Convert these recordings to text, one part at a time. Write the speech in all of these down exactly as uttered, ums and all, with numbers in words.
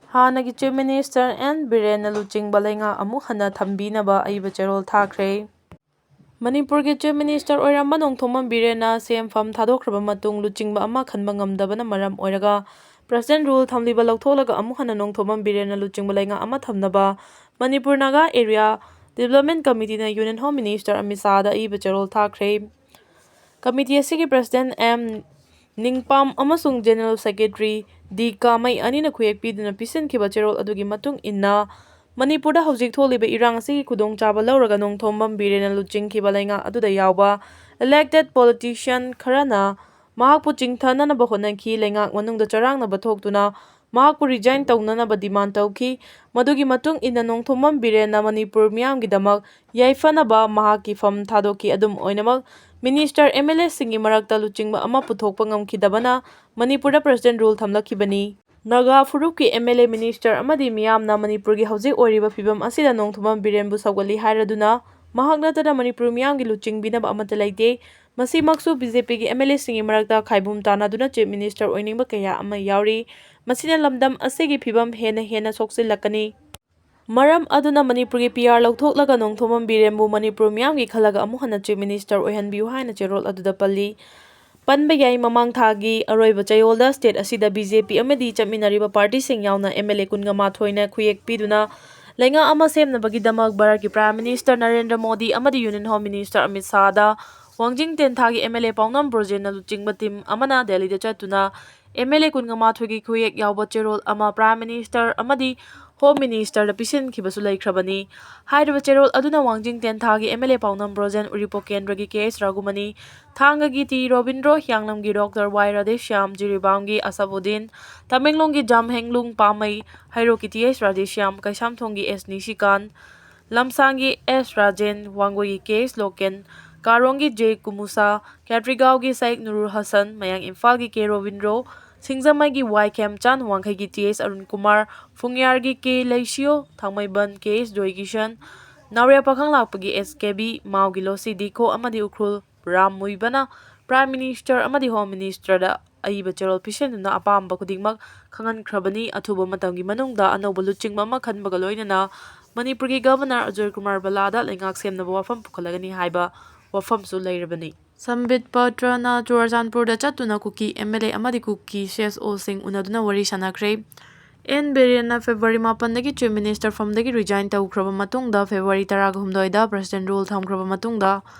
ꯍꯥꯟꯅꯒꯤ Chief Minister N ꯕꯤꯔꯦꯟꯅ ꯂꯨꯆꯤꯡꯕ ꯂꯩꯉꯥꯛ ꯑꯃꯨꯛ ꯍꯟꯅ ꯊꯝꯕꯤꯅꯕ ꯑꯏꯕ ꯆꯦꯔꯣꯜ ꯊꯥꯈ꯭ꯔꯦ꯫ ꯃꯅꯤꯄꯨꯔꯒꯤ Chief Minister ꯑꯣꯏꯔꯝꯕ ꯅꯣꯡꯊꯣꯝꯕꯝ ꯕꯤꯔꯦꯟꯅ ꯁꯦꯝꯐꯝ ꯊꯥꯗꯣꯛꯈ꯭ꯔꯕ ꯃꯇꯨꯡ ꯂꯨꯆꯤꯡꯕ ꯑꯃ ꯈꯟꯕ ꯉꯝꯗꯕꯅ ꯃꯔꯝ ꯑꯣꯏꯔꯒ President Rule ꯊꯝꯂꯤꯕ ꯂꯧꯊꯣꯛꯂꯒ ꯑꯃꯨꯛ ꯍꯟꯅ ꯅꯣꯡꯊꯣꯝꯕꯝ ꯕꯤꯔꯦꯟꯅ ꯂꯨꯆꯤꯡꯕ ꯂꯩꯉꯥꯛ ꯑꯃ ꯊꯝꯅꯕ Manipur Naga Area Development Committeeꯅ Union Home Minister Amit ꯁꯥꯍꯗ ꯑꯏꯕ ꯆꯦꯔꯣꯜ ꯊꯥꯈ꯭ꯔꯦ꯫ Committee ꯑꯁꯤꯒꯤ President M ꯅꯤꯡꯄꯥꯝ ꯑꯃꯁꯨꯡ General Secretary ꯗꯤ ꯀꯥꯃꯩ ꯑꯅꯤꯅ ꯈꯨꯌꯦꯛ ꯄꯤꯗꯨꯅ ꯄꯤꯁꯤꯟꯈꯤꯕ ꯆꯦꯔꯣꯜ ꯑꯗꯨꯒꯤ ꯃꯇꯨꯡ ꯏꯟꯅ, ꯃꯅꯤꯄꯨꯔꯗ ꯍꯧꯖꯤꯛ ꯊꯣꯛꯂꯤꯕ ꯏꯔꯥꯡ ꯑꯁꯤꯒꯤ ꯈꯨꯗꯣꯡꯆꯥꯕ ꯂꯧꯔꯒ ꯅꯣꯡꯊꯣꯝꯕꯝ ꯕꯤꯔꯦꯟꯅ ꯂꯨꯆꯤꯡꯈꯤꯕ ꯂꯩꯉꯥꯛ ꯑꯗꯨꯗ ꯌꯥꯎꯕ elected politician ꯈꯔꯅ ꯃꯍꯥꯛꯄꯨ ꯆꯤꯡꯊꯅꯅꯕ ꯍꯣꯠꯅꯈꯤ꯫ ꯂꯩꯉꯥꯛ ꯃꯅꯨꯡꯗ ꯆꯔꯥꯡꯅꯕ ꯊꯣꯛꯇꯨꯅ ꯃꯍꯥꯛꯄꯨ resign ꯇꯧꯅꯅꯕ demand ꯇꯧꯈꯤ꯫ ꯃꯗꯨꯒꯤ ꯃꯇꯨꯡ ꯏꯟꯅ ꯅꯣꯡꯊꯣꯝꯕꯝ ꯕꯤꯔꯦꯟꯅ ꯃꯅꯤꯄꯨꯔ ꯃꯤꯌꯥꯝꯒꯤꯗꯃꯛ ꯌꯥꯏꯐꯅꯕ ꯃꯍꯥꯛꯀꯤ ꯐꯝ ꯊꯥꯗꯣꯛꯈꯤ꯫ ꯑꯗꯨꯝ ꯑꯣꯏꯅꯃꯛ, Minister, MLAꯁꯤꯡꯒꯤ ꯃꯔꯛꯇ ꯂꯨꯆꯤꯡꯕ ꯑꯃ ꯄꯨꯊꯣꯛꯄ ꯉꯝꯈꯤꯗꯕꯅ ꯃꯅꯤꯄꯨꯔꯗ President Rule ꯊꯝꯂꯛꯈꯤꯕꯅꯤ꯫ ꯅꯥꯒꯥ ꯐꯨꯔꯨꯞꯀꯤ MLA, Minister ꯑꯃꯗꯤ ꯃꯤꯌꯥꯝꯅ ꯃꯅꯤꯄꯨꯔꯒꯤ ꯍꯧꯖꯤꯛ ꯑꯣꯏꯔꯤꯕ ꯐꯤꯚꯝ ꯑꯁꯤꯗ ꯅꯣꯡꯊꯣꯝꯕꯝ ꯕꯤꯔꯦꯟꯕꯨ ꯁꯧꯒꯠꯂꯤ ꯍꯥꯏꯔꯗꯨꯅ ꯃꯍꯥꯛ ꯅꯠꯇꯅ ꯃꯅꯤꯄꯨꯔ ꯃꯤꯌꯥꯝꯒꯤ ꯂꯨꯆꯤꯡꯕꯤꯅꯕ ꯑꯃꯠꯇ ꯂꯩꯇꯦ꯫ ꯃꯁꯤꯃꯛꯁꯨ BJPꯒꯤ MLAꯁꯤꯡꯒꯤ ꯃꯔꯛꯇ ꯈꯥꯏꯕꯨꯝ ꯇꯥꯟꯅꯗꯨꯅ Chief Minister ꯑꯣꯏꯅꯤꯡꯕ ꯀꯌꯥ ꯑꯃ ꯌꯥꯎꯔꯤ꯫ ꯃꯁꯤꯅ ꯂꯝꯗꯝ ꯑꯁꯤꯒꯤ ꯐꯤꯚꯝ ꯍꯦꯟꯅ ꯍꯦꯟꯅ ꯁꯣꯛꯆꯤꯜꯂꯛꯀꯅꯤ꯫ ꯃꯔꯝ ꯑꯗꯨꯅ ꯃꯅꯤꯄꯨꯔꯒꯤ PR ꯂꯧꯊꯣꯛꯂꯒ ꯅꯣꯡꯊꯣꯝꯕꯝ ꯕꯤꯔꯦꯟꯕꯨ ꯃꯅꯤꯄꯨꯔ ꯃꯤꯌꯥꯝꯒꯤ ꯈꯜꯂꯒ ꯑꯃꯨꯛ ꯍꯟꯅ Chief Minister ꯑꯣꯏꯍꯟꯕꯤꯌꯨ ꯍꯥꯏꯅ ꯆꯦꯔꯣꯜ ꯑꯗꯨꯗ ꯄꯜꯂꯤ꯫ ꯄꯟꯕ ꯌꯥꯏ, ꯃꯃꯥꯡ ꯊꯥꯒꯤ ꯑꯔꯣꯏꯕ ꯆꯌꯣꯜꯗ state ꯑꯁꯤꯗ BJP ꯑꯃꯗꯤ ꯆꯠꯃꯤꯟꯅꯔꯤꯕ partyꯁꯤꯡ ꯌꯥꯎꯅ MLA ꯀꯨꯟꯒ ꯃꯥꯊꯣꯏꯅ ꯈꯨꯌꯦꯛ ꯄꯤꯗꯨꯅ ꯂꯩꯉꯥꯛ ꯑꯃ ꯁꯦꯝꯅꯕꯒꯤꯗꯃꯛ ꯚꯥꯔꯠꯀꯤ Prime Minister ꯅꯔꯦꯟꯗ꯭ꯔ ꯃꯣꯗꯤ ꯑꯃꯗꯤ Union Home Minister ꯑꯃꯤꯠ ꯁꯥꯍꯗ ꯋꯥꯡꯖꯤꯡ ꯇꯦꯟꯊꯥꯒꯤ MLA ꯄꯥꯎꯅꯝ ꯕ꯭ꯔꯣꯖꯦꯟꯅ ꯂꯨꯆꯤꯡꯕ team ꯑꯃꯅ ꯗꯦꯜꯂꯤꯗ ꯆꯠꯇꯨꯅ MLA ꯀꯨꯟꯒ ꯃꯥꯊꯣꯏꯒꯤ ꯈꯨꯌꯦꯛ ꯌꯥꯎꯕ ꯆꯦꯔꯣꯜ ꯑꯃ Prime Minister ꯑꯃꯗꯤ Home Ministerꯗ ꯄꯤꯁꯤꯟꯈꯤꯕꯁꯨ ꯂꯩꯈ꯭ꯔꯕꯅꯤ꯫ ꯍꯥꯏꯔꯤꯕ ꯆꯦꯔꯣꯜ ꯑꯗꯨꯅ ꯋꯥꯡꯖꯤꯡ ꯇꯦꯟꯊꯥꯒꯤ MLA ꯄꯥꯎꯅꯝ ꯕ꯭ꯔꯣꯖꯦꯟ, ꯎꯔꯤꯄꯣꯛ ꯀꯦꯟꯗ꯭ꯔꯒꯤ K H ꯔꯥꯒꯨꯃꯅꯤ, ꯊꯥꯡꯒꯒꯤ ꯇꯤ ꯔꯣꯕꯤꯟꯗ꯭ꯔꯣ, ꯍꯤꯌꯥꯡꯂꯝꯒꯤ Doctor Y ꯔꯥꯙꯦꯁ꯭ꯌꯥꯝ, ꯖꯤꯔꯤꯕꯥꯝꯒꯤ ꯑꯁꯥꯕꯨꯗꯤꯟ, ꯇꯃꯦꯡꯂꯣꯡꯒꯤ ꯖꯥꯝꯍꯦꯡꯂꯨꯡ ꯄꯥꯃꯩ, ꯍꯩꯔꯣꯛꯀꯤ T H ꯔꯥꯙꯦꯁ꯭ꯌꯥꯝ, ꯀꯩꯁꯥꯝꯊꯣꯡꯒꯤ S ꯅꯤꯁꯤꯀꯥꯟ, ꯂꯝꯁꯥꯡꯒꯤ S ꯔꯥꯖꯦꯟ, ꯋꯥꯡꯒꯣꯏꯒꯤ K H ꯂꯣꯀꯦꯟ, ꯀꯥꯔꯣꯡꯒꯤ J ꯀꯨꯃꯨꯁꯥ, ꯈꯦꯇ꯭ꯔꯤꯒꯥꯎꯒꯤ ꯁꯥꯏꯛ ꯅꯨꯔꯨꯜ ꯍꯁꯟ, ꯃꯌꯥꯡ ꯏꯝꯐꯥꯜꯒꯤ K Robindro, ꯁꯤꯡꯖꯃꯩꯒꯤ Y ꯈꯦꯝꯆꯥꯟ, ꯋꯥꯡꯈꯩꯒꯤ T H Arun Kumar, ꯐꯨꯡꯌꯥꯔꯒꯤ K ꯂꯩꯁꯤꯌꯣ, ꯊꯥꯡꯃꯩꯕꯟ K H ꯖꯣꯏꯀꯤꯁꯟ, ꯅꯥꯎꯔꯦꯝ ꯄꯥꯈꯪꯂꯥꯛꯄꯒꯤ S ꯀꯦꯕꯤ, ꯃꯥꯎꯒꯤ ꯂꯣꯁꯤ ꯗꯤꯈꯣ ꯑꯃꯗꯤ ꯎꯈ꯭ꯔꯨꯜ ꯔꯥꯝ ꯃꯨꯏꯕꯅ Prime Minister ꯑꯃꯗꯤ Home Ministerꯗ ꯑꯏꯕ ꯆꯦꯔꯣꯜ ꯄꯤꯁꯤꯟꯗꯨꯅ ꯑꯄꯥꯝꯕ ꯈꯨꯗꯤꯡꯃꯛ ꯈꯪꯍꯟꯈ꯭ꯔꯕꯅꯤ꯫ ꯑꯊꯨꯕ ꯃꯇꯝꯒꯤ ꯃꯅꯨꯡꯗ ꯑꯅꯧꯕ ꯂꯨꯆꯤꯡꯕ ꯑꯃ ꯈꯟꯕꯒ ꯂꯣꯏꯅꯅ ꯃꯅꯤꯄꯨꯔꯒꯤ ꯒꯚꯔꯅꯔ ꯑꯖꯣꯏ ꯀꯨꯃꯥꯔ ꯕꯂꯥꯗ ꯂꯩꯉꯥꯛ ꯁꯦꯝꯅꯕ ꯋꯥꯐꯝ ꯄꯨꯈꯠꯂꯒꯅꯤ ꯍꯥꯏꯕ ꯋꯥꯐꯝꯁꯨ ꯂꯩꯔꯕꯅꯤ꯫ ꯁꯝꯕꯤꯠ ꯄꯇ꯭ꯔꯅ ꯆꯨꯔꯆꯥꯟꯄꯨꯔꯗ ꯆꯠꯇꯨꯅ ꯀꯨꯀꯤ ꯑꯦꯝ ꯑꯦꯜ ꯑꯦ ꯑꯃꯗꯤ ꯀꯨꯀꯤ ꯁꯤ ꯑꯦꯁ ꯑꯣꯁꯤꯡ ꯎꯅꯗꯨꯅ ꯋꯥꯔꯤ ꯁꯥꯟꯅꯈ꯭ꯔꯦ꯫ ꯑꯦꯟ ꯕꯤꯔꯦꯟꯅ ꯐꯦꯕ꯭ꯔꯨꯋꯥꯔꯤ ꯃꯥꯄꯟꯗꯒꯤ ꯆꯤꯐ ꯃꯤꯅꯤꯁꯇꯔ ꯐꯝꯗꯒꯤ ꯔꯤꯖꯥꯏꯟ ꯇꯧꯈ꯭ꯔꯕ ꯃꯇꯨꯡꯗ, ꯐꯦꯕ꯭ꯔꯨꯋꯥꯔꯤ ꯇꯔꯥꯒ ꯍꯨꯝꯗꯣꯏꯗ ꯄ꯭ꯔꯁꯤꯗꯦꯟ ꯔꯨꯜ ꯊꯝꯈ꯭ꯔꯕ ꯃꯇꯨꯡꯗ,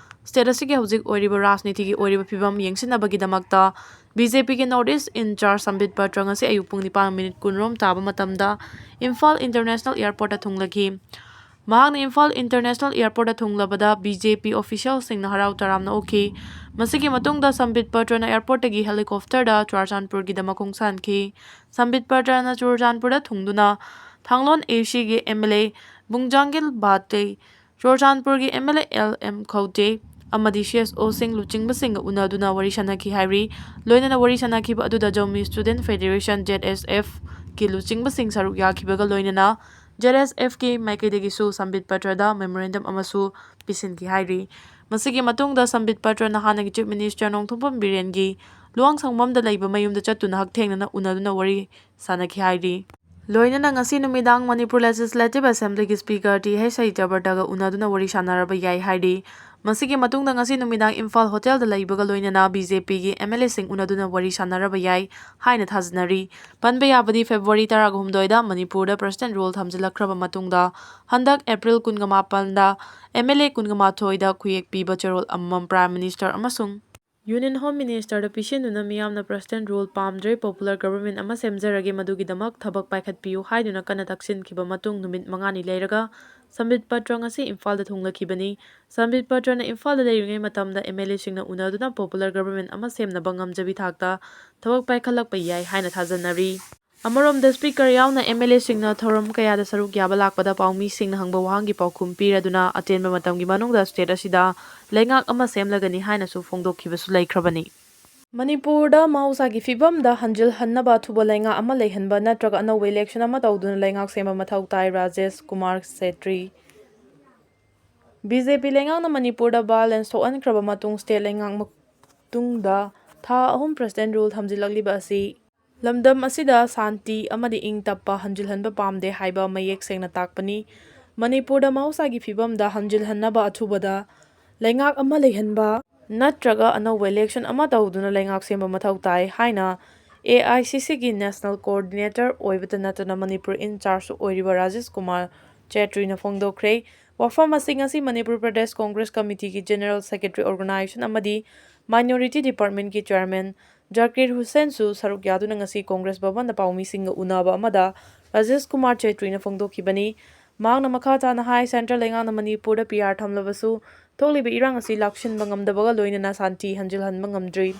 ꯁ꯭ꯇꯦꯠ ꯑꯁꯤꯒꯤ ꯍꯧꯖꯤꯛ ꯑꯣꯏꯔꯤꯕ ꯔꯥꯖꯅꯤꯇꯤꯒꯤ ꯑꯣꯏꯔꯤꯕ ꯐꯤꯕꯝ ꯌꯦꯡꯁꯤꯟꯅꯕꯒꯤꯗꯃꯛꯇ ꯕꯤ ꯖꯦ ꯄꯤꯒꯤ ꯅꯣꯔꯠ ꯏꯁ ꯏꯟꯆꯥꯔꯖ ꯁꯝꯕꯤꯠ ꯄꯇ꯭ꯔ ꯉꯁꯤ ꯑꯌꯨꯛ ꯄꯨꯡ ꯅꯤꯄꯥꯟ ꯃꯤꯅꯤꯠ ꯀꯨꯟꯔꯣꯝ ꯇꯥꯕ ꯃꯇꯝꯗ ꯏꯝꯐꯥꯜ ꯏꯟꯇꯔꯅꯦꯁꯅꯦꯜ ꯑꯦꯌꯔꯄꯣꯔꯠꯇ ꯊꯨꯡꯂꯈꯤ꯫ ꯃꯍꯥꯛꯅ ꯏꯝꯐꯥꯜ ꯏꯟꯇꯔꯅꯦꯁꯅꯦꯜ ꯑꯦꯌꯔꯄꯣꯔꯠꯇ ꯊꯨꯡꯂꯕꯗ ꯕꯤ ꯖꯦ ꯄꯤ ꯑꯣꯐꯤꯁꯤꯌꯦꯜꯁꯤꯡꯅ ꯍꯔꯥꯎ ꯇꯔꯥꯝꯅ ꯑꯣꯛꯈꯤ꯫ ꯃꯁꯤꯒꯤ ꯃꯇꯨꯡꯗ ꯁꯝꯕꯤꯠ ꯄꯇ꯭ꯔꯅ ꯑꯦꯌꯔꯄꯣꯔꯠꯇꯒꯤ ꯍꯦꯂꯤꯀꯣꯞꯇꯔꯗ ꯆꯨꯔꯆꯥꯟꯄꯨꯔꯒꯤꯗꯃꯛ ꯈꯣꯡꯁꯥꯟꯈꯤ꯫ ꯁꯝꯕꯤꯠ ꯄꯇ꯭ꯔꯅ ꯆꯨꯔꯆꯥꯟꯄꯨꯔꯗ ꯊꯨꯡꯗꯨꯅ ꯊꯥꯡꯂꯣꯟ ꯑꯦ ꯁꯤꯒꯤ ꯑꯦꯝ ꯑꯦꯜ ꯑꯦ ꯕꯨꯡꯖꯥꯡꯒꯤꯜ ꯕꯥꯇꯦ, ꯆꯨꯔꯆꯥꯟꯄꯨꯔꯒꯤ M L A L M Khaute ꯑꯃꯗꯤ ꯁꯤ ꯑꯦꯁ ꯑꯣꯁꯤꯡ ꯂꯨꯆꯤꯡꯕꯁꯤꯡꯒ ꯎꯅꯗꯨꯅ ꯋꯥꯔꯤ ꯁꯥꯟꯅꯈꯤ ꯍꯥꯏꯔꯤ꯫ ꯂꯣꯏꯅꯅ ꯋꯥꯔꯤ ꯁꯥꯟꯅꯈꯤꯕ ꯑꯗꯨꯗ ꯖꯧꯃꯤ ꯁ꯭ꯇꯨꯗꯦꯟꯠ ꯐꯦꯗꯦꯔꯦꯁꯟ, ꯖꯦꯗ ꯑꯦꯁ ꯑꯦꯐ, ꯀꯤ ꯂꯨꯆꯤꯡꯕꯁꯤꯡ ꯁꯔꯨꯛ ꯌꯥꯈꯤꯕꯒ ꯂꯣꯏꯅꯅ ꯖꯦꯗ ꯑꯦꯁ ꯑꯦꯐ ꯀꯤ ꯃꯥꯏꯀꯩꯗꯒꯤꯁꯨ ꯁꯝꯕꯤꯠ ꯄꯇ꯭ꯔꯗ ꯃꯦꯃꯣꯔꯦꯟꯗꯝ ꯑꯃꯁꯨ ꯄꯤꯁꯤꯟꯈꯤ ꯍꯥꯏꯔꯤ꯫ ꯃꯁꯤꯒꯤ ꯃꯇꯨꯡꯗ ꯁꯝꯕꯤꯠ ꯄꯇ꯭ꯔꯅ ꯍꯥꯟꯅꯒꯤ ꯆꯤꯐ ꯃꯤꯅꯤꯁꯇꯔ ꯅꯣꯡꯊꯣꯝꯕꯝ ꯕꯤꯔꯦꯟꯒꯤ ꯂꯨꯋꯥꯡꯁꯪꯕꯝꯗ ꯂꯩꯕ ꯃꯌꯨꯝꯗ ꯆꯠꯇꯨꯅ ꯍꯛꯊꯦꯡꯅꯅ ꯎꯅꯗꯨꯅ ꯋꯥꯔꯤ ꯁꯥꯟꯅꯈꯤ ꯍꯥꯏꯔꯤ꯫ ꯂꯣꯏꯅꯅ ꯉꯁꯤ ꯅꯨꯃꯤꯗꯥꯡ ꯃꯅꯤꯄꯨꯔ ꯂꯦꯖꯤꯁꯂꯦꯇꯤꯚ ꯑꯦꯁꯦꯝꯕ꯭ꯂꯤꯒꯤ ꯁ꯭ꯄꯤꯀꯔ ꯇꯤ ꯍꯩꯆ ꯁꯍꯤꯇ꯭ꯌꯕ꯭ꯔꯇꯒ ꯎꯅꯗꯨꯅ ꯋꯥꯔꯤ ꯁꯥꯟꯅꯔꯕ ꯌꯥꯏ ꯍꯥꯏꯔꯤ꯫ ꯃꯁꯤꯒꯤ ꯃꯇꯨꯡꯗ ꯉꯁꯤ ꯅꯨꯃꯤꯗꯥꯡ ꯏꯝꯐꯥꯜ ꯍꯣꯇꯦꯜꯗ ꯂꯩꯕꯒ ꯂꯣꯏꯅꯅ ꯕꯤ ꯖꯦ ꯄꯤꯒꯤ ꯑꯦꯝ ꯑꯦꯜ ꯑꯦꯁꯤꯡ ꯎꯅꯗꯨꯅ ꯋꯥꯔꯤ ꯁꯥꯟꯅꯔꯕ ꯌꯥꯏ ꯍꯥꯏꯅ ꯊꯥꯖꯅꯔꯤ꯫ ꯄꯟꯕ ꯌꯥꯕꯗꯤ, ꯐꯦꯕ꯭ꯔꯨꯋꯥꯔꯤ ꯇꯔꯥꯒ ꯍꯨꯝꯗꯣꯏꯗ ꯃꯅꯤꯄꯨꯔꯗ ꯄ꯭ꯔꯁꯤꯗꯦꯟꯠ ꯔꯨꯜ ꯊꯝꯖꯤꯜꯂꯛꯈ꯭ꯔꯕ ꯃꯇꯨꯡꯗ, ꯍꯟꯗꯛ ꯑꯦꯄ꯭ꯔꯤꯜ ꯀꯨꯟꯒ ꯃꯥꯄꯟꯗ ꯑꯦꯝ ꯑꯦꯜ ꯑꯦ ꯀꯨꯟꯒ ꯃꯥꯊꯣꯏꯗ ꯈꯨꯌꯦꯛ ꯄꯤꯕ ꯆꯦꯔꯣꯜ ꯑꯃꯃꯝ ꯄ꯭ꯔꯥꯏꯝ ꯃꯤꯅꯤꯁꯇꯔ ꯑꯃꯁꯨꯡ ꯌꯨꯅꯤꯌꯟ ꯍꯣꯝ ꯃꯤꯅꯤꯁꯇꯔꯗ ꯄꯤꯁꯤꯟꯗꯨꯅ ꯃꯤꯌꯥꯝꯅ ꯄ꯭ꯔꯁꯤꯗꯦꯟꯠ ꯔꯨꯜ ꯄꯥꯝꯗ꯭ꯔꯦ, ꯄꯣꯄꯨꯂꯔ ꯒꯚꯔꯟꯃꯦꯟꯠ ꯑꯃ ꯁꯦꯝꯖꯔꯒꯦ, ꯃꯗꯨꯒꯤꯗꯃꯛ ꯊꯕꯛ ꯄꯥꯏꯈꯠꯄꯤꯌꯨ ꯍꯥꯏꯗꯨꯅ ꯀꯟꯅ ꯇꯛꯁꯤꯟꯈꯤꯕ ꯃꯇꯨꯡ ꯅꯨꯃꯤꯠ ꯃꯉꯥꯅꯤ ꯂꯩꯔꯒ ꯁꯝꯕꯤꯠ ꯄꯇ꯭ꯔ ꯉꯁꯤ ꯏꯝꯐꯥꯜꯗ ꯊꯨꯡꯂꯈꯤꯕꯅꯤ꯫ ꯁꯝꯕꯤꯠ ꯄꯇ꯭ꯔꯅ ꯏꯝꯐꯥꯜꯗ ꯂꯩꯔꯤꯉꯩ ꯃꯇꯝꯗ ꯑꯦꯝ ꯑꯦꯜ ꯑꯦꯁꯤꯡꯅ ꯎꯅꯗꯨꯅ ꯄꯣꯄꯨꯂꯔ ꯒꯚꯔꯟꯃꯦꯟꯠ ꯑꯃ ꯁꯦꯝꯅꯕ ꯉꯝꯖꯕꯤ ꯊꯥꯛꯇ ꯊꯕꯛ ꯄꯥꯏꯈꯠꯂꯛꯄ ꯌꯥꯏ ꯍꯥꯏꯅ ꯊꯥꯖꯅꯔꯤ꯫ ꯑꯃꯔꯣꯝꯗ, ꯁ꯭ꯄꯤꯀꯔ ꯌꯥꯎꯅ ꯑꯦꯝ ꯑꯦꯜ ꯑꯦꯁꯤꯡꯅ ꯊꯧꯔꯝ ꯀꯌꯥꯗ ꯁꯔꯨꯛ ꯌꯥꯕ ꯂꯥꯛꯄꯗ ꯄꯥꯎꯃꯤꯁꯤꯡꯅ ꯍꯪꯕ ꯋꯥꯍꯪꯒꯤ ꯄꯥꯎꯈꯨꯝ ꯄꯤꯔꯗꯨꯅ ꯑꯇꯦꯟꯕ ꯃꯇꯝꯒꯤ ꯃꯅꯨꯡꯗ ꯁ꯭ꯇꯦꯠ ꯑꯁꯤꯗ ꯂꯩꯉꯥꯛ ꯑꯃ ꯁꯦꯝꯂꯒꯅꯤ ꯍꯥꯏꯅꯁꯨ ꯐꯣꯡꯗꯣꯛꯈꯤꯕꯁꯨ ꯂꯩꯈ꯭ꯔꯕꯅꯤ꯫ ꯃꯅꯤꯄꯨꯔꯗ ꯃꯍꯧꯁꯥꯒꯤ ꯐꯤꯕꯝꯗ ꯍꯟꯖꯤꯜꯍꯟꯅꯕ ꯑꯊꯨꯕ ꯂꯩꯉꯥꯛ ꯑꯃ ꯂꯩꯍꯟꯕ ꯅꯠꯇ꯭ꯔꯒ ꯑꯅꯧꯕ ꯏꯂꯦꯛꯁꯟ ꯑꯃ ꯇꯧꯗꯨꯅ ꯂꯩꯉꯥꯛ ꯁꯦꯝꯕ ꯃꯊꯧ ꯇꯥꯏ, ꯔꯥꯖꯦꯁ ꯀꯨꯃꯥꯔ ꯁꯦꯇ꯭ꯔꯤ꯫ ꯕꯤ ꯖꯦ ꯄꯤ ꯂꯩꯉꯥꯛꯅ ꯃꯅꯤꯄꯨꯔꯗ ꯚꯥꯏꯑꯣꯂꯦꯟꯁ ꯊꯣꯛꯍꯟꯈ꯭ꯔꯕ ꯃꯇꯨꯡ ꯁ꯭ꯇꯦꯠ ꯂꯩꯉꯥꯛ ꯃꯇꯨꯡꯗ ꯊꯥ ꯑꯍꯨꯝ President Rule ꯊꯝꯖꯤꯜꯂꯛꯂꯤꯕ ꯑꯁꯤ ꯂꯝꯗꯝ ꯑꯁꯤꯗ ꯁꯥꯟꯇꯤ ꯑꯃꯗꯤ ꯏꯪ ꯇꯞꯄ ꯍꯟꯖꯤꯜꯍꯟꯕ ꯄꯥꯝꯗꯦ ꯍꯥꯏꯕ ꯃꯌꯦꯛ ꯁꯦꯡꯅ ꯇꯥꯛꯄꯅꯤ꯫ ꯃꯅꯤꯄꯨꯔꯗ ꯃꯍꯧꯁꯥꯒꯤ ꯐꯤꯕꯝꯗ ꯍꯟꯖꯤꯜꯍꯟꯅꯕ ꯑꯊꯨꯕꯗ ꯂꯩꯉꯥꯛ ꯑꯃ ꯂꯩꯍꯟꯕ ꯅꯠꯇ꯭ꯔꯒ ꯑꯅꯧꯕ election ꯑꯃ ꯇꯧꯗꯨꯅ ꯂꯩꯉꯥꯛ ꯁꯦꯝꯕ ꯃꯊꯧ ꯇꯥꯏ ꯍꯥꯏꯅ A I C Cꯒꯤ National Coordinator ꯑꯣꯏꯕꯇ ꯅꯠꯇꯅ ꯃꯅꯤꯄꯨꯔ in chargeꯁꯨ ꯑꯣꯏꯔꯤꯕ ꯔꯥꯖꯦꯁ ꯀꯨꯃꯥꯔ ꯆꯦꯇ꯭ꯔꯤꯅ ꯐꯣꯡꯗꯣꯛꯈ꯭ꯔꯦ꯫ ꯋꯥꯐꯝ ꯑꯁꯤ ꯉꯁꯤ Manipur Pradesh Congress ꯀꯃꯤꯇꯤꯒꯤ General Secretary Organization ꯑꯃꯗꯤ Minority Departmentꯀꯤ Chairman ꯖꯥꯀꯤꯔ ꯍꯨꯁꯦꯟꯁꯨ ꯁꯔꯨꯛ ꯌꯥꯗꯨꯅ ꯉꯁꯤ ꯀꯣꯡꯒ꯭ꯔꯦꯁ ꯚꯕꯟꯗ ꯄꯥꯎꯃꯤꯁꯤꯡꯒ ꯎꯅꯕ ꯑꯃꯗ ꯔꯥꯖꯦꯁ ꯀꯨꯃꯥꯔ ꯆꯦꯇ꯭ꯔꯤꯅ ꯐꯣꯡꯗꯣꯛꯈꯤꯕꯅꯤ꯫ ꯃꯍꯥꯛꯅ ꯃꯈꯥ ꯇꯥꯅ ꯍꯥꯏ, Central ꯂꯩꯉꯥꯛꯅ ꯃꯅꯤꯄꯨꯔꯗ P R ꯊꯝꯂꯕꯁꯨ ꯊꯣꯛꯂꯤꯕ ꯏꯔꯥꯡ ꯑꯁꯤ ꯂꯥꯛꯁꯤꯟꯕ ꯉꯝꯗꯕꯒ ꯂꯣꯏꯅꯅ ꯁꯥꯟꯇꯤ ꯍꯟꯖꯤꯜꯍꯟꯕ ꯉꯝꯗ꯭ꯔꯤ꯫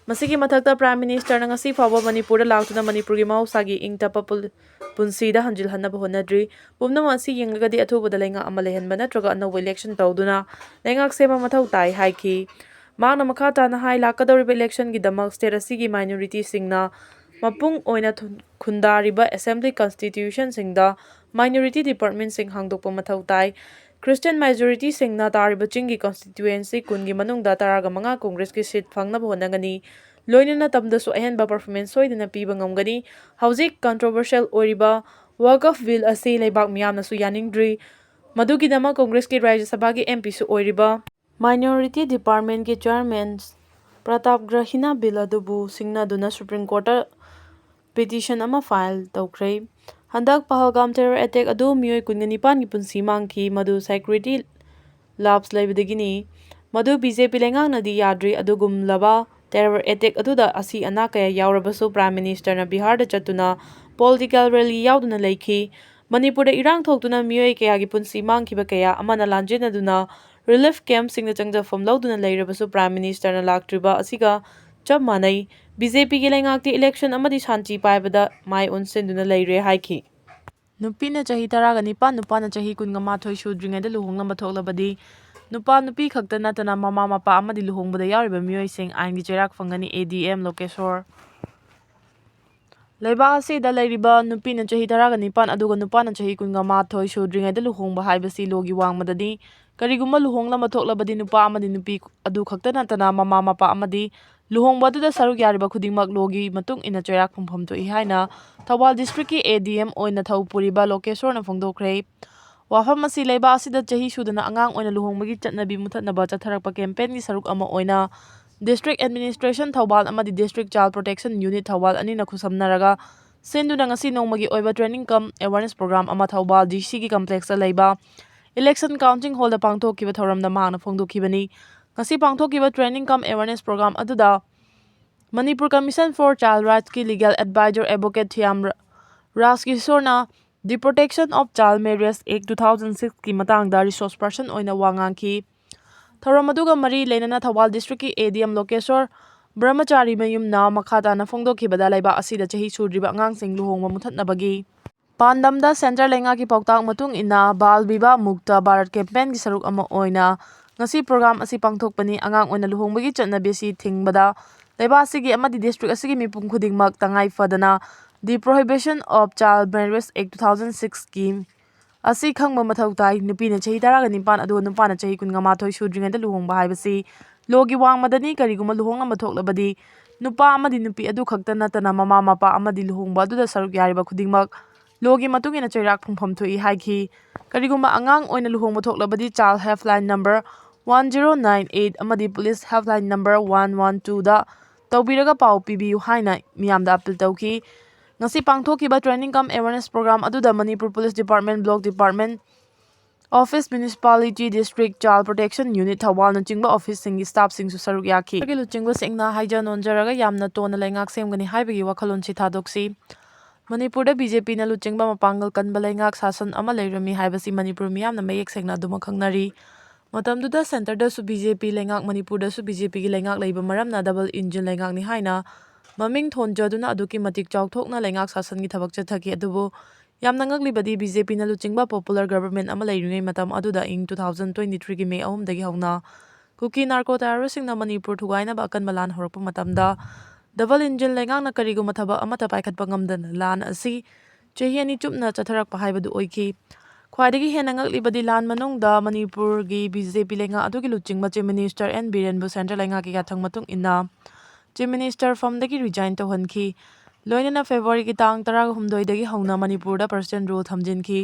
ꯃꯁꯤꯒꯤ ꯃꯊꯛꯇ Prime Ministerꯅ ꯉꯁꯤ ꯐꯥꯎꯕ ꯃꯅꯤꯄꯨꯔꯗ ꯂꯥꯛꯇꯨꯅ ꯃꯅꯤꯄꯨꯔꯒꯤ ꯃꯍꯧꯁꯥꯒꯤ ꯏꯪ ꯇꯞꯄ ꯄꯨꯜ-, ꯄꯨꯟꯁꯤꯗ ꯍꯟꯖꯤꯜꯍꯟꯅꯕ ꯍꯣꯠꯅꯗ꯭ꯔꯤ꯫ ꯄꯨꯝꯅꯃꯛ ꯑꯁꯤ ꯌꯦꯡꯂꯒꯗꯤ ꯑꯊꯨꯕꯗ ꯂꯩꯉꯥꯛ ꯑꯃ ꯂꯩꯍꯟꯕ ꯅꯠꯇ꯭ꯔꯒ ꯑꯅꯧꯕ election ꯇꯧꯗꯨꯅ ꯂꯩꯉꯥꯛ ꯁꯦꯝꯕ ꯃꯊꯧ ꯇꯥꯏ ꯍꯥꯏꯈꯤ꯫ ꯃꯍꯥꯛꯅ ꯃꯈꯥ ꯇꯥꯅ ꯍꯥꯏ, ꯂꯥꯛꯀꯗꯧꯔꯤꯕ electionꯒꯤꯗꯃꯛ state ꯑꯁꯤꯒꯤ minorityꯁꯤꯡꯅ ꯃꯄꯨꯡ ꯑꯣꯏꯅ ꯊꯨꯟ-, ꯈꯨꯟꯗꯥꯔꯤꯕ assembly constituencyꯁꯤꯡꯗ minority departmentꯁꯤꯡ ꯍꯥꯡꯗꯣꯛꯄ ꯃꯊꯧ ꯇꯥꯏ꯫ Christian majorityꯁꯤꯡꯅ ꯇꯥꯔꯤꯕ ꯆꯤꯡꯒꯤ constituency ꯀꯨꯟꯒꯤ ꯃꯅꯨꯡꯗ ꯇꯔꯥꯒ ꯃꯉꯥ ꯀꯣꯡꯒ꯭ꯔꯦꯁꯀꯤ seat ꯐꯪꯅꯕ ꯍꯣꯠꯅꯒꯅꯤ꯫ ꯂꯣꯏꯅꯅ ꯇꯝꯗꯁꯨ ꯑꯍꯦꯟꯕ performance ꯁꯣꯏꯗꯅ ꯄꯤꯕ ꯉꯝꯒꯅꯤ꯫ ꯍꯧꯖꯤꯛ controversial ꯑꯣꯏꯔꯤꯕ Waqf Bill ꯑꯁꯤ ꯂꯩꯕꯥꯛ ꯃꯤꯌꯥꯝꯅꯁꯨ ꯌꯥꯅꯤꯡꯗ꯭ꯔꯤ꯫ ꯃꯗꯨꯒꯤꯗꯃꯛ ꯀꯣꯡꯒ꯭ꯔꯦꯁꯀꯤ ꯔꯥꯖ꯭ꯌ ꯁꯚꯥꯒꯤ MPꯁꯨ ꯑꯣꯏꯔꯤꯕ minority departmentꯀꯤ chairman ꯄ꯭ꯔꯇꯥꯞ ꯒ꯭ꯔꯍꯤꯅ bill ꯑꯗꯨꯕꯨ ꯁꯤꯡꯅꯗꯨꯅ Supreme Courtꯇ petition ꯑꯃ file ꯇꯧꯈ꯭ꯔꯦ꯫ ꯍꯟꯗꯛ ꯄꯍꯜꯒꯥꯝ terror attack ꯑꯗꯨ ꯃꯤꯑꯣꯏ ꯀꯨꯟꯒ ꯅꯤꯄꯥꯟꯒꯤ ꯄꯨꯟꯁꯤ ꯃꯥꯡꯈꯤ, ꯃꯗꯨ security lapse ꯂꯩꯕꯗꯒꯤꯅꯤ꯫ ꯃꯗꯨ BJP ꯂꯩꯉꯥꯛꯅꯗꯤ ꯌꯥꯗ꯭ꯔꯤ꯫ ꯑꯗꯨꯒꯨꯝꯂꯕ terror attack ꯑꯗꯨꯗ ꯑꯁꯤ ꯑꯅꯥ ꯀꯌꯥ ꯌꯥꯎꯔꯕꯁꯨ Prime Ministerꯅ ꯕꯤꯍꯥꯔꯗ ꯆꯠꯇꯨꯅ political rally ꯌꯥꯎꯗꯨꯅ ꯂꯩꯈꯤ꯫ ꯃꯅꯤꯄꯨꯔꯗ ꯏꯔꯥꯡ ꯊꯣꯛꯇꯨꯅ ꯃꯤꯑꯣꯏ ꯀꯌꯥꯒꯤ ꯄꯨꯟꯁꯤ ꯃꯥꯡꯈꯤꯕ ꯀꯌꯥ ꯑꯃꯅ ꯂꯥꯟꯖꯦꯟꯅꯗꯨꯅ relief campꯁꯤꯡꯗ ꯆꯪꯖꯐꯝ ꯂꯧꯗꯨꯅ ꯂꯩꯔꯕꯁꯨ Prime Ministerꯅ ꯂꯥꯛꯇ꯭ꯔꯤꯕ ꯑꯁꯤꯒ ꯆꯞ ꯃꯥꯟꯅꯩ꯫ BJPꯒꯤ ꯂꯩꯉꯥꯛꯇꯤ election ꯑꯃꯗꯤ ꯁꯥꯟꯇꯤ ꯄꯥꯏꯕꯗ ꯃꯥꯏ ꯑꯣꯟꯁꯤꯟꯗꯨꯅ ꯂꯩꯔꯦ ꯍꯥꯏꯈꯤ꯫ ꯅꯨꯄꯤꯅ ꯆꯍꯤ ꯇꯔꯥꯒ ꯅꯤꯄꯥꯟ, ꯅꯨꯄꯥꯅ ꯆꯍꯤ ꯀꯨꯟꯒ ꯃꯥꯊꯣꯏ ꯁꯨꯗ꯭ꯔꯤꯉꯩꯗ ꯂꯨꯍꯣꯡꯂꯝꯕ ꯊꯣꯛꯂꯕꯗꯤ ꯅꯨꯄꯥ ꯅꯨꯄꯤ ꯈꯛꯇ ꯅꯠꯇꯅ ꯃꯃꯥ ꯃꯄꯥ ꯑꯃꯗꯤ ꯂꯨꯍꯣꯡꯕꯗ ꯌꯥꯎꯔꯤꯕ ꯃꯤꯑꯣꯏꯁꯤꯡ ꯑꯥꯏꯟꯒꯤ ꯆꯩꯔꯥꯛ ꯐꯪꯒꯅꯤ, ADM ꯂꯣꯀꯦꯁꯣꯔ꯫ ꯂꯩꯕꯥꯛ ꯑꯁꯤꯗ ꯂꯩꯔꯤꯕ ꯅꯨꯄꯤꯅ ꯆꯍꯤ ꯇꯔꯥꯒ ꯅꯤꯄꯥꯟ ꯑꯗꯨꯒ ꯅꯨꯄꯥꯅ ꯆꯍꯤ ꯀꯨꯟꯒ ꯃꯥꯊꯣꯏ ꯁꯨꯗ꯭ꯔꯤꯉꯩꯗ ꯂꯨꯍꯣꯡꯕ ꯍꯥꯏꯕꯁꯤ ꯂꯣꯒꯤ ꯋꯥꯡꯃꯗꯅꯤ꯫ ꯀꯔꯤꯒꯨꯝꯕ ꯂꯨꯍꯣꯡꯂꯝꯕ ꯊꯣꯛꯂꯕꯗꯤ ꯅꯨꯄꯥ ꯑꯃꯗꯤ ꯅꯨꯄꯤ ꯑꯗꯨ ꯈꯛꯇ ꯅꯠꯇꯅ ꯃꯃꯥ ꯃꯄꯥ ꯑꯃꯗꯤ ꯂꯨꯍꯣꯡꯕ ꯑꯗꯨꯗ ꯁꯔꯨꯛ ꯌꯥꯔꯤꯕ ꯈꯨꯗꯤꯡꯃꯛ ꯂꯣꯒꯤ ꯃꯇꯨꯡ ꯏꯟꯅ ꯆꯩꯔꯥꯛ ꯐꯪꯐꯝ ꯊꯣꯛꯏ ꯍꯥꯏꯅ ꯊꯧꯕꯥꯜ ꯗꯤꯁꯇ꯭ꯔꯤꯛꯀꯤ ꯑꯦ ꯗꯤ ꯑꯦꯝ ꯑꯣꯏꯅ ꯊꯧ ꯄꯨꯔꯤꯕ ꯂꯣꯀꯦꯁꯣꯔꯅ ꯐꯣꯡꯗꯣꯛꯈ꯭ꯔꯦ꯫ ꯋꯥꯐꯝ ꯑꯁꯤ ꯂꯩꯕꯥꯛ ꯑꯁꯤꯗ ꯆꯍꯤ ꯁꯨꯗꯅ ꯑꯉꯥꯡ ꯑꯣꯏꯅ ꯂꯨꯍꯣꯡꯕꯒꯤ ꯆꯠꯅꯕꯤ ꯃꯨꯊꯠꯅꯕ ꯆꯠꯊꯔꯛꯄ ꯀꯦꯝꯄꯦꯟꯒꯤ ꯁꯔꯨꯛ ꯑꯃ ꯑꯣꯏꯅ ꯗꯤꯁꯇ꯭ꯔꯤꯛ ꯑꯦꯗꯃꯤꯅꯤꯁꯇ꯭ꯔꯦꯁꯟ ꯊꯧꯕꯥꯜ ꯑꯃꯗꯤ district child protection unit Thoubal ꯑꯅꯤꯅ ꯈꯨꯠꯁꯝꯅꯔꯒ ꯁꯤꯟꯗꯨꯅ ꯉꯁꯤ ꯅꯣꯡꯃꯒꯤ ꯑꯣꯏꯕ training cum awareness program ꯑꯃ ꯊꯧꯕꯥꯜ ꯗꯤ ꯁꯤꯒꯤ ꯀꯝꯄ꯭ꯂꯦꯛꯁꯇ ꯂꯩꯕ ꯏꯂꯦꯛꯁꯟ ꯀꯥꯎꯟꯇꯤꯡ ꯍꯣꯜꯗ ꯄꯥꯡꯊꯣꯛꯈꯤꯕ ꯊꯧꯔꯝꯗ ꯃꯍꯥꯛꯅ ꯐꯣꯡꯗꯣꯛꯈꯤꯕꯅꯤ꯫ ꯉꯁꯤ ꯄꯥꯡꯊꯣꯛꯈꯤꯕ training cum awareness program ꯑꯗꯨꯗ Manipur Commission for Child Rightsꯀꯤ legal advisor advocate Thiyam ꯔꯥꯖꯀꯤꯁꯣꯔꯅ The Protection of Child Marriage Act two thousand sixꯀꯤ ꯃꯇꯥꯡꯗ resource person ꯑꯣꯏꯅ ꯋꯥ ꯉꯥꯡꯈꯤ꯫ ꯊꯧꯔꯝ ꯑꯗꯨꯒ ꯃꯔꯤ ꯂꯩꯅꯅ ꯊꯧꯕꯥꯜ ꯗꯤꯁꯇ꯭ꯔꯤꯛꯀꯤ ꯑꯦ ꯗꯤ ꯑꯦꯝ ꯂꯣꯀꯦꯁꯣꯔ ꯕ꯭ꯔꯍꯃꯆꯥꯔꯤ ꯃꯌꯨꯝꯅ ꯃꯈꯥ ꯇꯥꯅ ꯐꯣꯡꯗꯣꯛꯈꯤꯕꯗ ꯂꯩꯕꯥꯛ ꯑꯁꯤꯗ ꯆꯍꯤ ꯁꯨꯗ꯭ꯔꯤꯕ ꯑꯉꯥꯡꯁꯤꯡ ꯂꯨꯍꯣꯡꯕ ꯃꯨꯊꯠꯅꯕꯒꯤ ꯄꯥꯟꯗꯝꯗ ꯁꯦꯟꯇꯔ ꯂꯩꯉꯥꯛꯀꯤ ꯄꯥꯎꯇꯥꯛ ꯃꯇꯨꯡ ꯏꯟꯅ ꯕꯥꯜ ꯕꯤꯕꯥꯍ ꯃꯨꯛꯇ ꯚꯥꯔꯠ ꯀꯦꯝꯄꯦꯟꯒꯤ ꯁꯔꯨꯛ ꯑꯃ ꯑꯣꯏꯅ ꯉꯁꯤ ꯄ꯭ꯔꯣꯒ꯭ꯔꯥꯝ ꯑꯁꯤ ꯄꯥꯡꯊꯣꯛꯄꯅꯤ꯫ ꯑꯉꯥꯡ ꯑꯣꯏꯅ ꯂꯨꯍꯣꯡꯕꯒꯤ ꯆꯠꯅꯕꯤ ꯑꯁꯤ ꯊꯤꯡꯕꯗ ꯂꯩꯕꯥꯛ ꯑꯁꯤꯒꯤ ꯑꯃꯗꯤ ꯗꯤꯁꯇ꯭ꯔꯤꯛ ꯑꯁꯤꯒꯤ ꯃꯤꯄꯨꯝ ꯈꯨꯗꯤꯡꯃꯛ ꯇꯉꯥꯏ ꯐꯗꯅ The Prohibition of Child Marriage Act two thousand six scheme ꯑꯁꯤ ꯈꯪꯕ ꯃꯊꯧ ꯇꯥꯏ꯫ ꯅꯨꯄꯤꯅ ꯆꯍꯤ ꯇꯔꯥꯒ ꯅꯤꯄꯥꯟ ꯑꯗꯨꯒ ꯅꯨꯄꯥꯅ ꯆꯍꯤ ꯀꯨꯟꯒ ꯃꯥꯊꯣꯏ ꯁꯨꯗ꯭ꯔꯤꯉꯩꯗ ꯂꯨꯍꯣꯡꯕ ꯍꯥꯏꯕꯁꯤ ꯂꯣꯒꯤ ꯋꯥꯡꯃꯗꯅꯤ꯫ ꯀꯔꯤꯒꯨꯝꯕ ꯂꯨꯍꯣꯡꯅꯕ ꯊꯣꯛꯂꯕꯗꯤ ꯅꯨꯄꯥ ꯑꯃꯗꯤ ꯅꯨꯄꯤ ꯑꯗꯨ ꯈꯛꯇ ꯅꯠꯇꯅ ꯃꯃꯥ ꯃꯄꯥ ꯑꯃꯗꯤ ꯂꯨꯍꯣꯡꯕ ꯑꯗꯨꯗ ꯁꯔꯨꯛ ꯌꯥꯔꯤꯕ ꯈꯨꯗꯤꯡꯃꯛ ꯂꯣꯒꯤ ꯃꯇꯨꯡ ꯏꯟꯅ ꯆꯩꯔꯥꯛ ꯐꯪꯐꯝ ꯊꯣꯛꯏ ꯍꯥꯏꯈꯤ꯫ ꯀꯔꯤꯒꯨꯝꯕ ꯑꯉꯥꯡ ꯑꯣꯏꯅ ꯂꯨꯍꯣꯡꯕ ꯊꯣꯛꯂꯕꯗꯤ Child Helpline number one zero nine eight ꯑꯃꯗꯤ Police Helpline number one one twoꯗ ꯇꯧꯕꯤꯔꯒ ꯄꯥꯎ ꯄꯤꯕꯤꯌꯨ ꯍꯥꯏꯅ ꯃꯤꯌꯥꯝꯗ ꯑꯄꯤꯜ ꯇꯧꯈꯤ꯫ ꯉꯁꯤ ꯄꯥꯡꯊꯣꯛꯈꯤꯕ training cum awareness program ꯑꯗꯨꯗ Manipur Police Department, Block Department, Office, Municipality, District Child Protection Unit ꯊꯧꯕꯥꯜꯅꯆꯤꯡꯕ officeꯁꯤꯡꯒꯤ staffꯁꯤꯡꯁꯨ ꯁꯔꯨꯛ ꯌꯥꯈꯤ꯫ ꯂꯨꯆꯤꯡꯕꯁꯤꯡꯅ ꯍꯥꯏꯖ ꯅꯣꯟꯖꯔꯒ ꯌꯥꯝꯅ ꯇꯣꯟꯅ ꯂꯩꯉꯥꯛ ꯁꯦꯝꯒꯅꯤ ꯍꯥꯏꯕꯒꯤ ꯋꯥꯈꯜꯂꯣꯟꯁꯤ ꯊꯥꯗꯣꯛꯁꯤ꯫ ꯃꯅꯤꯄꯨꯔꯗ ꯕꯤ ꯖꯦ ꯄꯤꯅ ꯂꯨꯆꯤꯡꯕ ꯃꯄꯥꯡꯒꯜ ꯀꯟꯕ ꯂꯩꯉꯥꯛ ꯁꯥꯁꯟ ꯑꯃ ꯂꯩꯔꯝꯃꯤ ꯍꯥꯏꯕꯁꯤ ꯃꯅꯤꯄꯨꯔ ꯃꯤꯌꯥꯝꯅ ꯃꯌꯦꯛ ꯁꯦꯡꯅ ꯑꯗꯨꯃꯛ ꯈꯪꯅꯔꯤ꯫ ꯃꯇꯝꯗꯨꯗ centreꯗꯁꯨ ꯕꯤ ꯖꯦ ꯄꯤ ꯂꯩꯉꯥꯛ, ꯃꯅꯤꯄꯨꯔꯗꯁꯨ ꯕꯤ ꯖꯦ ꯄꯤꯒꯤ ꯂꯩꯉꯥꯛ ꯂꯩꯕ ꯃꯔꯝꯅ double engine ꯂꯩꯉꯥꯛꯅꯤ ꯍꯥꯏꯅ ꯃꯃꯤꯡ ꯊꯣꯟꯖꯗꯨꯅ ꯑꯗꯨꯛꯀꯤ ꯃꯇꯤꯛ ꯆꯥꯎꯊꯣꯛꯅ ꯂꯩꯉꯥꯛ ꯁꯥꯁꯟꯒꯤ ꯊꯕꯛ ꯆꯠꯊꯈꯤ꯫ ꯑꯗꯨꯕꯨ ꯌꯥꯝꯅ ꯉꯛꯂꯤꯕꯗꯤ ꯕꯤ ꯖꯦ ꯄꯤꯅ ꯂꯨꯆꯤꯡꯕ popular government ꯑꯃ ꯂꯩꯔꯤꯉꯩ ꯃꯇꯝ ꯑꯗꯨꯗ ꯏꯪ two thousand twenty threeꯒꯤ ꯃꯦ ꯑꯍꯨꯝꯗꯒꯤ ꯍꯧꯅ ꯀꯨꯀꯤ narco terroristꯁꯤꯡꯅ ꯃꯅꯤꯄꯨꯔ ꯊꯨꯒꯥꯏꯅꯕ ꯑꯀꯟꯕ ꯂꯥꯟ ꯍꯧꯔꯛꯄ ꯃꯇꯝꯗ double engine ꯂꯩꯉꯥꯛꯅ ꯀꯔꯤꯒꯨꯝꯕ ꯊꯕꯛ ꯑꯃꯠꯇ ꯄꯥꯏꯈꯠꯄ ꯉꯝꯗꯅ ꯂꯥꯟ ꯑꯁꯤ ꯆꯍꯤ ꯑꯅꯤ ꯆꯨꯞꯅ ꯆꯠꯊꯔꯛꯄ ꯍꯥꯏꯕꯗꯨ ꯑꯣꯏꯈꯤ꯫ ꯈ꯭ꯋꯥꯏꯗꯒꯤ ꯍꯦꯟꯅ ꯉꯛꯂꯤꯕꯗꯤ ꯂꯥꯟ ꯃꯅꯨꯡꯗ ꯃꯅꯤꯄꯨꯔꯒꯤ ꯕꯤ ꯖꯦ ꯄꯤ ꯂꯩꯉꯥꯛ ꯑꯗꯨꯒꯤ ꯂꯨꯆꯤꯡꯕ Chief Minister ꯑꯦꯟ ꯕꯤꯔꯦꯟꯕꯨ centre ꯂꯩꯉꯥꯛꯀꯤ ꯌꯥꯊꯪ ꯃꯇꯨꯡ ꯏꯟꯅ ꯆꯤꯐ ꯃꯤꯅꯤꯁꯇꯔ ꯐꯝꯗꯒꯤ ꯔꯤꯖꯥꯏꯟ ꯇꯧꯍꯟꯈꯤ꯫ ꯂꯣꯏꯅꯅ ꯐꯦꯕ꯭ꯔꯨꯋꯥꯔꯤꯒꯤ ꯇꯥꯡ ꯇꯔꯥꯍꯨꯝꯗꯣꯏꯗꯒꯤ ꯍꯧꯅ ꯃꯅꯤꯄꯨꯔꯗ ꯄ꯭ꯔꯁꯤꯗꯦꯟ ꯔꯨꯜ ꯊꯝꯖꯤꯟꯈꯤ꯫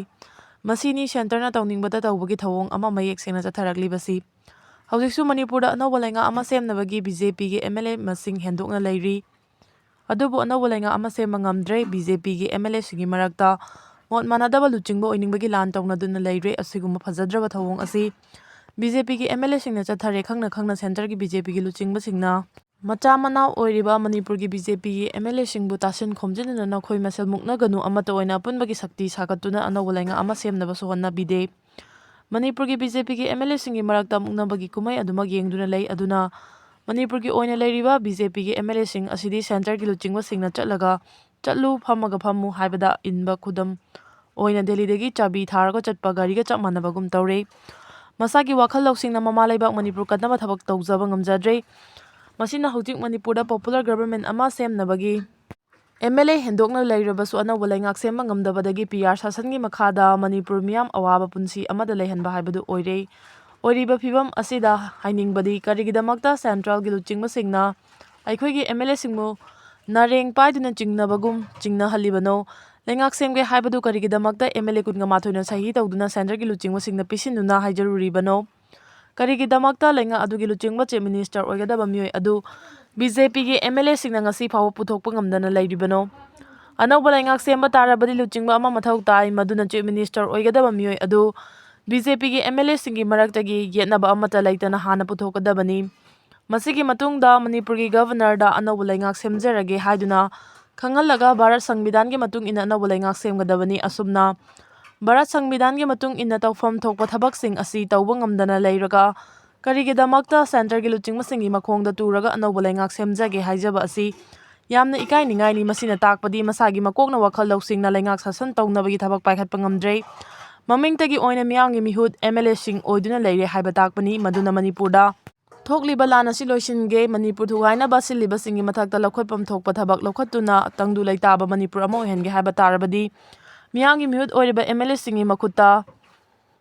ꯃꯁꯤꯅꯤ ꯁꯦꯟꯇꯔꯅ ꯇꯧꯅꯤꯡꯕꯇ ꯇꯧꯕꯒꯤ ꯊꯧꯑꯣꯡ ꯑꯃ ꯃꯌꯦꯛ ꯁꯦꯡꯅ ꯆꯠꯊꯔꯛꯂꯤꯕꯁꯤ꯫ ꯍꯧꯖꯤꯛꯁꯨ ꯃꯅꯤꯄꯨꯔꯗ ꯑꯅꯧꯕ ꯂꯩꯉꯥꯛ ꯑꯃ ꯁꯦꯝꯅꯕꯒꯤ ꯕꯤ ꯖꯦ ꯄꯤꯒꯤ ꯑꯦꯝ ꯑꯦꯜ ꯑꯦ ꯃꯁꯤꯡ ꯍꯦꯟꯗꯣꯛꯅ ꯂꯩꯔꯤ꯫ ꯑꯗꯨꯕꯨ ꯑꯅꯧꯕ ꯂꯩꯉꯥꯛ ꯑꯃ ꯁꯦꯝꯕ ꯉꯝꯗ꯭ꯔꯦ꯫ ꯕꯤ ꯖꯦ ꯄꯤꯒꯤ ꯑꯦꯝ ꯑꯦꯜ ꯑꯦꯁꯤꯡꯒꯤ ꯃꯔꯛꯇ ꯃꯣꯠ ꯃꯥꯟꯅꯗꯕ ꯂꯨꯆꯤꯡꯕ ꯑꯣꯏꯅꯤꯡꯕꯒꯤ ꯂꯥꯟ ꯇꯧꯅꯗꯨꯅ ꯂꯩꯔꯦ꯫ ꯑꯁꯤꯒꯨꯝꯕ ꯐꯖꯗ꯭ꯔꯕ ꯊꯧꯑꯣꯡ ꯑꯁꯤ ꯕꯤ ꯖꯦ ꯄꯤꯒꯤ ꯑꯦꯝ ꯑꯦꯜ ꯑꯦꯁꯤꯡꯅ ꯆꯠꯊꯔꯦ꯫ ꯈꯪꯅ ꯈꯪꯅ ꯁꯦꯟꯇꯔꯒꯤ ꯕꯤ ꯖꯦ ꯄꯤꯒꯤ ꯂꯨꯆꯤꯡꯕꯁꯤꯡꯅ ꯃꯆꯥ ꯃꯅꯥꯎ ꯑꯣꯏꯔꯤꯕ ꯃꯅꯤꯄꯨꯔꯒꯤ ꯕꯤ ꯖꯦ ꯄꯤꯒꯤ ꯑꯦꯝ ꯑꯦꯜ ꯑꯦꯁꯤꯡꯕꯨ ꯇꯥꯁꯤꯟ ꯈꯣꯝꯖꯤꯟꯗꯨꯅ ꯅꯈꯣꯏ ꯃꯁꯦꯜ ꯃꯨꯛꯅꯒꯅꯨ, ꯑꯃꯠꯇ ꯑꯣꯏꯅ ꯑꯄꯨꯟꯕꯒꯤ ꯁꯛꯇꯤ ꯁꯥꯒꯠꯇꯨꯅ ꯑꯅꯧꯕ ꯂꯩꯉꯥꯛ ꯑꯃ ꯁꯦꯝꯅꯕꯁꯨ ꯍꯣꯠꯅꯕꯤꯗꯦ꯫ ꯃꯅꯤꯄꯨꯔꯒꯤ ꯕꯤ ꯖꯦ ꯄꯤꯒꯤ ꯑꯦꯝ ꯑꯦꯜ ꯑꯦꯁꯤꯡꯒꯤ ꯃꯔꯛꯇ ꯃꯨꯛꯅꯕꯒꯤ ꯀꯨꯝꯍꯩ ꯑꯗꯨꯃꯛ ꯌꯦꯡꯗꯨꯅ ꯂꯩ꯫ ꯑꯗꯨꯅ ꯃꯅꯤꯄꯨꯔꯒꯤ ꯑꯣꯏꯅ ꯂꯩꯔꯤꯕ ꯕꯤ ꯖꯦ ꯄꯤꯒꯤ ꯑꯦꯝ ꯑꯦꯜ ꯑꯦꯁꯤꯡ ꯑꯁꯤꯗꯤ ꯁꯦꯟꯇꯔꯒꯤ ꯂꯨꯆꯤꯡꯕꯁꯤꯡꯅ ꯆꯠꯂꯒ "ꯆꯠꯂꯨ, ꯐꯝꯃꯒ ꯐꯝꯃꯨ" ꯍꯥꯏꯕꯗ ꯏꯟꯕ ꯈꯨꯗꯝ ꯑꯣꯏꯅ ꯗꯦꯜꯂꯤꯗꯒꯤ ꯆꯥꯕꯤ ꯊꯥꯔꯒ ꯆꯠꯄ ꯒꯥꯔꯤꯒ ꯆꯞ ꯃꯥꯟꯅꯕꯒꯨꯝ ꯇꯧꯔꯦ꯫ ꯃꯁꯥꯒꯤ ꯋꯥꯈꯜ ꯂꯧꯁꯤꯡꯅ ꯃꯃꯥ ꯂꯩꯕꯥꯛ ꯃꯅꯤꯄꯨꯔ ꯀꯟꯅꯕ ꯊꯕꯛ ꯇꯧꯖꯕ ꯉꯝꯖꯗ꯭ꯔꯦ꯫ ꯃꯁꯤꯅ ꯍꯧꯖꯤꯛ ꯃꯅꯤꯄꯨꯔꯗ ꯄꯣꯄꯨꯂꯔ ꯒꯕꯔꯟꯃꯦꯟ ꯑꯃ ꯁꯦꯝꯅꯕꯒꯤ ꯑꯦꯝ ꯑꯦꯜ ꯑꯦ ꯍꯦꯟꯗꯣꯛꯅ ꯂꯩꯔꯕꯁꯨ ꯑꯅꯧꯕ ꯂꯩꯉꯥꯛ ꯁꯦꯝꯕ ꯉꯝꯗꯕꯗꯒꯤ ꯄꯤ ꯑꯥꯔ ꯁꯥꯁꯟꯒꯤ ꯃꯈꯥꯗ ꯃꯅꯤꯄꯨꯔ ꯃꯤꯌꯥꯝ ꯑꯋꯥꯕ ꯄꯨꯟꯁꯤ ꯑꯃꯗ ꯂꯩꯍꯟꯕ ꯍꯥꯏꯕꯗꯨ ꯑꯣꯏꯔꯦ꯫ ꯑꯣꯏꯔꯤꯕ ꯐꯤꯕꯝ ꯑꯁꯤꯗ ꯍꯥꯏꯅꯤꯡꯕꯗꯤ ꯀꯔꯤꯒꯤꯗꯃꯛꯇ ꯁꯦꯟꯇ꯭ꯔꯦꯜꯒꯤ ꯂꯨꯆꯤꯡꯕꯁꯤꯡꯅ ꯑꯩꯈꯣꯏꯒꯤ ꯑꯦꯝ ꯑꯦꯜ ꯑꯦꯁꯤꯡꯕꯨ ꯅꯥꯔꯦꯡ ꯄꯥꯏꯗꯨꯅ ꯆꯤꯡꯅꯕꯒꯨꯝ ꯆꯤꯡꯅꯍꯜꯂꯤꯕꯅꯣ? ꯂꯩꯉꯥꯛ ꯁꯦꯝꯒꯦ ꯍꯥꯏꯕꯗꯨ ꯀꯔꯤꯒꯤꯗꯃꯛꯇ ꯑꯦꯝ ꯑꯦꯜ ꯑꯦ ꯀꯨꯟꯒ ꯃꯥꯊꯣꯏꯅ ꯁꯍꯤ ꯇꯧꯗꯨꯅ ꯁꯦꯟꯇ꯭ꯔꯒꯤ ꯂꯨꯆꯤꯡꯕꯁꯤꯡꯗ ꯄꯤꯁꯤꯟꯗꯨꯅ ꯍꯥꯏꯖꯔꯨꯔꯤꯕꯅꯣ? ꯀꯔꯤꯒꯤꯗꯃꯛꯇ ꯂꯩꯉꯥꯛ ꯑꯗꯨꯒꯤ ꯂꯨꯆꯤꯡꯕ ꯆꯤꯐ ꯃꯤꯅꯤꯁꯇꯔ ꯑꯣꯏꯒꯗꯕ ꯃꯤꯑꯣꯏ ꯑꯗꯨ ꯕꯤ ꯖꯦ ꯄꯤꯒꯤ ꯑꯦꯝ ꯑꯦꯜ ꯑꯦꯁꯤꯡꯅ ꯉꯁꯤ ꯐꯥꯎꯕ ꯄꯨꯊꯣꯛꯄ ꯉꯝꯗꯅ ꯂꯩꯔꯤꯕꯅꯣ? ꯑꯅꯧꯕ ꯂꯩꯉꯥꯛ ꯁꯦꯝꯕ ꯇꯥꯔꯕꯗꯤ ꯂꯨꯆꯤꯡꯕ ꯑꯃ ꯃꯊꯧ ꯇꯥꯏ, ꯃꯗꯨꯅ ꯆꯤꯐ ꯃꯤꯅꯤꯁꯇꯔ ꯑꯣꯏꯒꯗꯕ ꯃꯤꯑꯣꯏ ꯑꯗꯨ ꯕꯤ ꯖꯦ ꯄꯤꯒꯤ ꯑꯦꯝ ꯑꯦꯜ ꯑꯦꯁꯤꯡꯒꯤ ꯃꯔꯛꯇꯒꯤ ꯌꯦꯠꯅꯕ ꯑꯃꯠꯇ ꯂꯩꯇꯅ ꯍꯥꯟꯅ ꯄꯨꯊꯣꯛꯀꯗꯕꯅꯤ꯫ ꯃꯁꯤꯒꯤ ꯃꯇꯨꯡꯗ ꯃꯅꯤꯄꯨꯔꯒꯤ ꯒꯚꯔꯅꯔꯗ ꯑꯅꯧꯕ ꯂꯩꯉꯥꯛ ꯁꯦꯝꯖꯔꯒꯦ ꯍꯥꯏꯗꯨꯅ ꯈꯪꯍꯜꯂꯒ ꯚꯥꯔꯠ ꯁꯪꯕꯤꯙꯥꯟꯒꯤ ꯃꯇꯨꯡ ꯏꯟꯅ ꯑꯅꯧꯕ ꯂꯩꯉꯥꯛ ꯁꯦꯝꯒꯗꯕꯅꯤ꯫ ꯑꯁꯨꯝꯅ ꯚꯥꯔꯠ ꯁꯪꯕꯤꯙꯥꯟꯒꯤ ꯃꯇꯨꯡ ꯏꯟꯅ ꯇꯧꯐꯝ ꯊꯣꯛꯄ ꯊꯕꯛꯁꯤꯡ ꯑꯁꯤ ꯇꯧꯕ ꯉꯝꯗꯅ ꯂꯩꯔꯒ ꯀꯔꯤꯒꯤꯗꯃꯛꯇ ꯁꯦꯟꯇꯔꯒꯤ ꯂꯨꯆꯤꯡꯕꯁꯤꯡꯒꯤ ꯃꯈꯣꯡꯗ ꯇꯨꯔꯒ ꯑꯅꯧꯕ ꯂꯩꯉꯥꯛ ꯁꯦꯝꯖꯒꯦ ꯍꯥꯏꯖꯕ ꯑꯁꯤ ꯌꯥꯝꯅ ꯏꯀꯥꯏꯅꯤꯡꯉꯥꯏꯅꯤ꯫ ꯃꯁꯤꯅ ꯇꯥꯛꯄꯗꯤ ꯃꯁꯥꯒꯤ ꯃꯀꯣꯛꯅ ꯋꯥꯈꯜ ꯂꯧꯁꯤꯡꯅ ꯂꯩꯉꯥꯛ ꯁꯥꯁꯟ ꯇꯧꯅꯕꯒꯤ ꯊꯕꯛ ꯄꯥꯏꯈꯠꯄ ꯉꯝꯗ꯭ꯔꯦ꯫ ꯃꯃꯤꯡꯇꯒꯤ ꯑꯣꯏꯅ ꯃꯤꯌꯥꯝꯒꯤ ꯃꯤꯍꯨꯠ ꯑꯦꯝ ꯑꯦꯜ ꯑꯦꯁꯤꯡ ꯑꯣꯏꯗꯨꯅ ꯂꯩꯔꯦ ꯍꯥꯏꯕ ꯇꯥꯛꯄꯅꯤ꯫ ꯃꯗꯨꯅ ꯃꯅꯤꯄꯨꯔꯗ ꯊꯣꯛꯂꯤꯕ ꯂꯥꯟ ꯑꯁꯤ ꯂꯣꯏꯁꯤꯟꯒꯦ, ꯃꯅꯤꯄꯨꯔ ꯊꯨꯒꯥꯏꯅꯕ ꯁꯤꯜꯂꯤꯕꯁꯤꯡꯒꯤ ꯃꯊꯛꯇ ꯂꯧꯈꯠꯐꯝ ꯊꯣꯛꯄ ꯊꯕꯛ ꯂꯧꯈꯠꯇꯨꯅ ꯇꯪꯗꯨ ꯂꯩꯇꯥꯕ ꯃꯅꯤꯄꯨꯔ ꯑꯃ ꯑꯣꯏꯍꯟꯒꯦ ꯍꯥꯏꯕ ꯇꯥꯔꯕꯗꯤ ꯃꯤꯌꯥꯝꯒꯤ ꯃꯤꯍꯨꯠ ꯑꯣꯏꯔꯤꯕ ꯑꯦꯝ ꯑꯦꯜ ꯑꯦꯁꯤꯡꯒꯤ ꯃꯈꯨꯠꯇ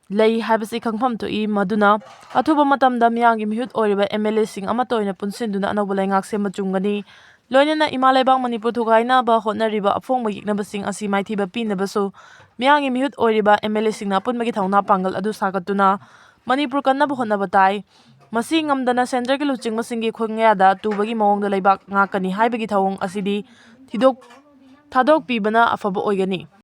ꯂꯩ ꯍꯥꯏꯕꯁꯤ ꯈꯪꯐꯝ ꯊꯣꯛꯏ꯫ ꯃꯗꯨꯅ ꯑꯊꯨꯕ ꯃꯇꯝꯗ ꯃꯤꯌꯥꯝꯒꯤ ꯃꯤꯍꯨꯠ ꯑꯣꯏꯔꯤꯕ M L A ꯁꯤꯡ ꯑꯃꯠꯇ ꯑꯣꯏꯅ ꯄꯨꯟꯁꯤꯟꯗꯨꯅ ꯑꯅꯧꯕ ꯂꯩꯉꯥꯛ ꯁꯦꯝꯕ ꯆꯨꯝꯒꯅꯤ꯫ ꯂꯣꯏꯅꯅ ꯏꯃꯥ ꯂꯩꯕꯥꯛ ꯃꯅꯤꯄꯨꯔ ꯊꯨꯒꯥꯏꯅꯕ ꯍꯣꯠꯅꯔꯤꯕ ꯑꯐꯣꯡꯕ ꯌꯦꯛꯅꯕꯁꯤꯡ ꯑꯁꯤ ꯃꯥꯏꯊꯤꯕ ꯄꯤꯅꯕꯁꯨ ꯃꯤꯌꯥꯝꯒꯤ ꯃꯤꯍꯨꯠ ꯑꯣꯏꯔꯤꯕ M L A ꯁꯤꯡꯅ ꯑꯄꯨꯟꯕꯒꯤ ꯊꯧꯅꯥ ꯄꯥꯡꯒꯜ ꯑꯗꯨ ꯁꯥꯒꯠꯇꯨꯅ ꯃꯅꯤꯄꯨꯔ ꯀꯟꯅꯕ ꯍꯣꯠꯅꯕ ꯇꯥꯏ꯫ ꯃꯁꯤ ꯉꯝꯗꯅ ꯁꯦꯟꯇꯔꯒꯤ ꯂꯨꯆꯤꯡꯕꯁꯤꯡꯒꯤ ꯈꯣꯡꯌꯥꯗ ꯇꯨꯕꯒꯤ ꯃꯑꯣꯡꯗ ꯂꯩꯕꯥꯛ ꯉꯥꯛꯀꯅꯤ ꯍꯥꯏꯕꯒꯤ ꯊꯧꯑꯣꯡ ꯑꯁꯤꯗꯤ ꯊꯤꯗꯣꯛ ꯊꯥꯗꯣꯛꯄꯤꯕꯅ ꯑꯐꯕ ꯑꯣꯏꯒꯅꯤ꯫